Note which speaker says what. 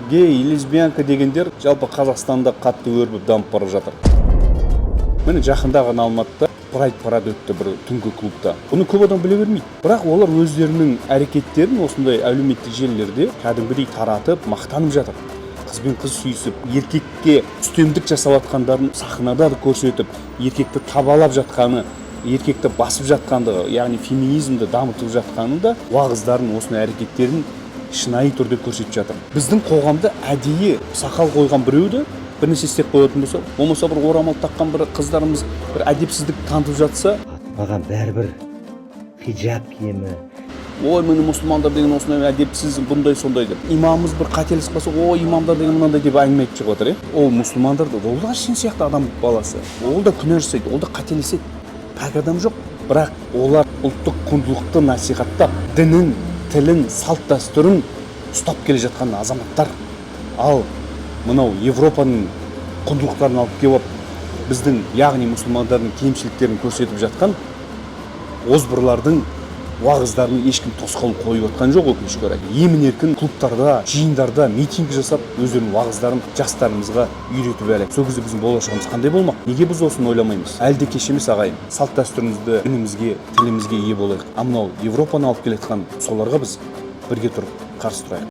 Speaker 1: Гей, лесбиянка дегендер жалпы Қазақстанда қатты өрбіп, дамып бара жатыр. Міне, жақында ғана Алматыда прайд парад өтті бір түнгі клубта. Бұны көп адам біле бермейді, бірақ олар өздерінің әрекеттерін осындай әлеуметтік желілерде кәдімгідей таратып, мақтанып жатыр. Қыз бен қыз сүйісіп, еркекке үстемдік жасап жатқандарын сахнада да көрсетіп, еркекті табалап жатқаны, еркекті басып жатқандығы, яғни феминизмді дамытып жатқанын да, уағыздарын, осындай әрекеттерін шынайы түрде көрсетіп жатыр. Біздің қоғамда әдейі сақал қойған біреуді бір нәрсе істеп қоятын болса, болмаса бір орамал таққан бір қыздарымыз бір әдепсіздік танытып жатса,
Speaker 2: Маған бәрібір, хиджаб киемі.
Speaker 1: «Ой, міне, мұсылмандар деген осындай әдепсіз, бұндай, сондай» деп, имамымыз бір қателесіп қалса, «Ой, имамдар деген мынандай» деп әңгіме айтып шығып жатыр. Иә, ол мұсылмандар да, ол да сен сияқты адам баласы, ол да күнә жасайды, ол да қателеседі, пәк адам жоқ. Бірақ олар ұлттық құндылықты насихаттап, дінін, тілін, салт дәстүрін ұстап келе жатқан азаматтар. Ал мынау Европаның құндылықтарын алып келіп алып, біздің, яғни мұсылмандардың кемшіліктерін көрсетіп жатқан озбырлардың уағыздарын ешкім тосқауыл қойып жатқан жоқ, өкінішке орай. Емін еркін клубтарда, жиындарда митинг жасап, өздерінің уағыздарын жастарымызға үйретіп әлек. Сол кезде біздің болашағымыз қандай болмақ? Неге біз осыны ойламаймыз? Әлі де кеш емес, ағайын. Салт дәстүрімізді, дінімізге, тілімізге ие болайық. А мынау Европаны алып келе жатқан соларға біз бірге тұрып қарсы тұрайық.